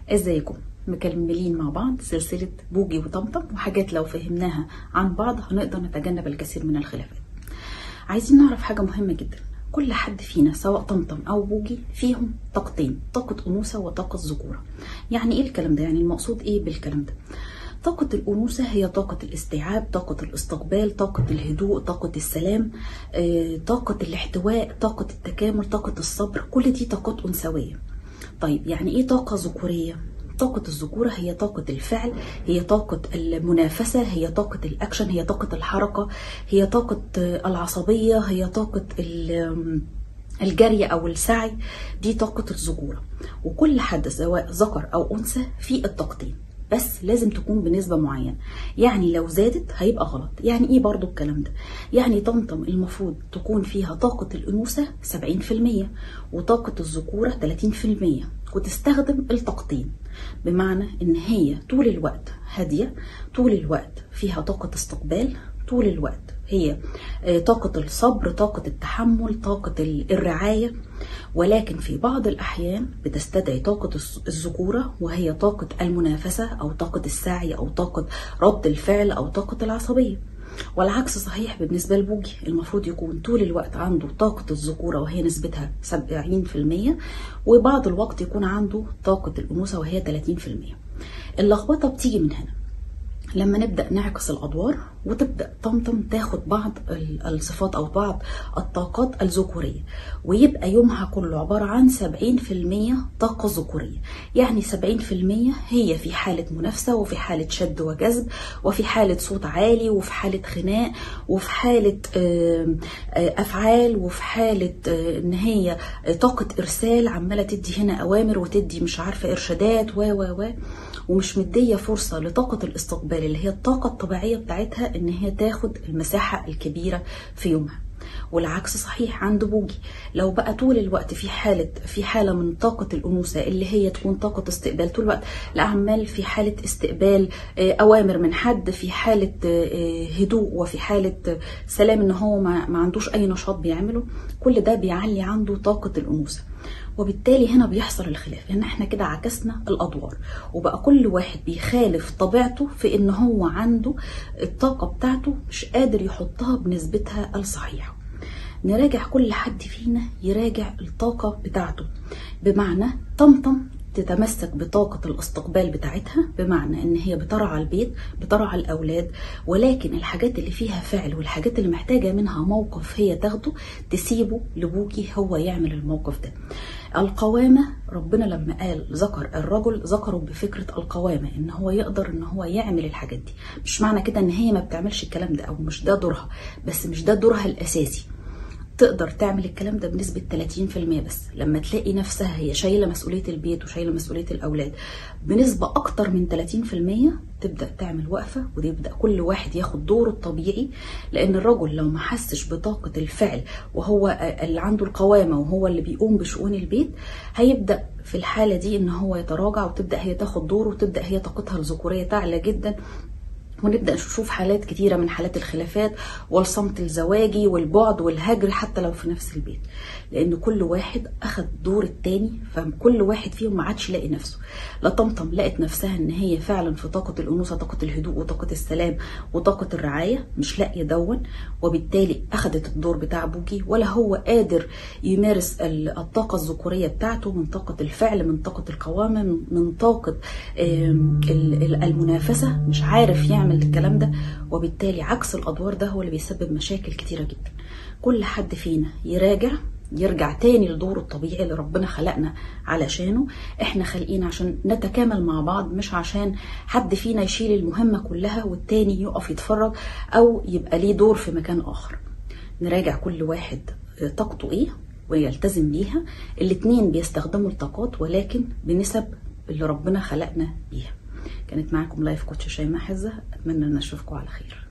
ازيكم؟ مكملين مع بعض سلسلة بوجي وطمطم، وحاجات لو فهمناها عن بعض هنقدر نتجنب الكثير من الخلافات. عايزين نعرف حاجة مهمة جدا، كل حد فينا سواء طمطم او بوجي فيهم طاقتين، طاقة انوثة وطاقة ذكورة. يعني ايه الكلام ده؟ يعني المقصود ايه بالكلام ده؟ طاقة الأنوثة هي طاقة الاستيعاب، طاقة الاستقبال، طاقة الهدوء، طاقة السلام، طاقة الاحتواء، طاقة التكامل، طاقة الصبر، كل دي طاقات أنثوية. طيب يعني ايه طاقة ذكورية؟ طاقة الذكورة هي طاقة الفعل، هي طاقة المنافسة، هي طاقة الأكشن، هي طاقة الحركة، هي طاقة العصبية، هي طاقة الجري أو السعي. دي طاقة الذكورة. وكل حد سواء ذكر أو أنثى في الطاقتين، بس لازم تكون بنسبة معينة، يعني لو زادت هيبقى غلط. يعني ايه برضو الكلام ده؟ يعني طمطم المفروض تكون فيها طاقة الأنوثة 70% وطاقة الذكورة 30%، وتستخدم الطاقتين، بمعنى ان هي طول الوقت هادية، طول الوقت فيها طاقة استقبال، طول الوقت هي طاقة الصبر، طاقة التحمل، طاقة الرعاية. ولكن في بعض الأحيان بتستدعي طاقة الذكورة، وهي طاقة المنافسة أو طاقة السعي أو طاقة رد الفعل أو طاقة العصبية. والعكس صحيح بالنسبة لبوجي، المفروض يكون طول الوقت عنده طاقة الذكورة وهي نسبتها 70%، وبعض الوقت يكون عنده طاقة الأنوثة وهي 30%. اللخبطة بتيجي من هنا لما نبدأ نعكس الأدوار، وتبدأ طمطم تاخد بعض الصفات أو بعض الطاقات الذكورية، ويبقى يومها كله عبارة عن 70% طاقة ذكورية. يعني 70% هي في حالة منافسة، وفي حالة شد وجذب، وفي حالة صوت عالي، وفي حالة خناق، وفي حالة أفعال، وفي حالة إن هي طاقة إرسال، عمالة تدي هنا أوامر وتدي مش عارفة إرشادات و و و ومش مدية فرصة لطاقة الاستقبال اللي هي الطاقة الطبيعية بتاعتها ان هي تاخد المساحة الكبيرة في يومها. والعكس صحيح عند بوجي، لو بقى طول الوقت في حالة من طاقة الأنوثة اللي هي تكون طاقة استقبال طول الوقت، لا عمال في حالة استقبال أوامر من حد، في حالة هدوء وفي حالة سلام، ان هو ما عندوش أي نشاط بيعمله، كل ده بيعلي عنده طاقة الأنوثة، وبالتالي هنا بيحصل الخلاف. لان احنا كده عكسنا الادوار، وبقى كل واحد بيخالف طبيعته في ان هو عنده الطاقة بتاعته مش قادر يحطها بنسبتها الصحيحة. نراجع كل حد فينا يراجع الطاقة بتاعته، بمعنى طمطم تتمسك بطاقة الاستقبال بتاعتها، بمعنى ان هي بترعى البيت، بترعى الاولاد، ولكن الحاجات اللي فيها فعل والحاجات اللي محتاجة منها موقف هي تاخده تسيبه لبوكي هو يعمل الموقف ده. القوامة، ربنا لما قال ذكر الرجل ذكره بفكرة القوامة، ان هو يقدر ان هو يعمل الحاجات دي. مش معنى كده ان هي ما بتعملش الكلام ده او مش ده دورها، بس مش ده دورها الاساسي. تقدر تعمل الكلام ده بنسبة 30% بس. لما تلاقي نفسها هي شايلة مسؤولية البيت وشايلة مسؤولية الأولاد بنسبة أكتر من 30%، تبدأ تعمل وقفة، ويبدأ كل واحد ياخد دوره الطبيعي. لأن الرجل لو ما حسش بطاقة الفعل وهو اللي عنده القوامة وهو اللي بيقوم بشؤون البيت، هيبدأ في الحالة دي إن هو يتراجع، وتبدأ هي تاخد دوره، وتبدأ هي طاقتها الذكورية تعلى جدا، ونبدأ نشوف حالات كتيرة من حالات الخلافات والصمت الزواجي والبعد والهجر حتى لو في نفس البيت، لأن كل واحد أخد دور التاني، فكل واحد فيهم ما عادش لاقي نفسه. لا طمطم لقت نفسها إن هي فعلا في طاقة الأنوثة، طاقة الهدوء وطاقة السلام وطاقة الرعاية، مش لاقية دون، وبالتالي أخدت الدور بتاع بوجي، ولا هو قادر يمارس الطاقة الذكورية بتاعته من طاقة الفعل، من طاقة القوامة، من طاقة المنافسة، مش عارف يعمل الكلام ده، وبالتالي عكس الادوار ده هو اللي بيسبب مشاكل كتيرة جدا. كل حد فينا يراجع، يرجع تاني لدوره الطبيعي اللي ربنا خلقنا علشانه. احنا خالقين عشان نتكامل مع بعض، مش عشان حد فينا يشيل المهمة كلها والتاني يقف يتفرج او يبقى ليه دور في مكان اخر. نراجع كل واحد طاقته ايه ويلتزم بيها. الاتنين بيستخدموا الطاقات ولكن بنسب اللي ربنا خلقنا بيها. كانت معاكم life coach شيماء حزة، أتمنى أن أشوفكم على خير.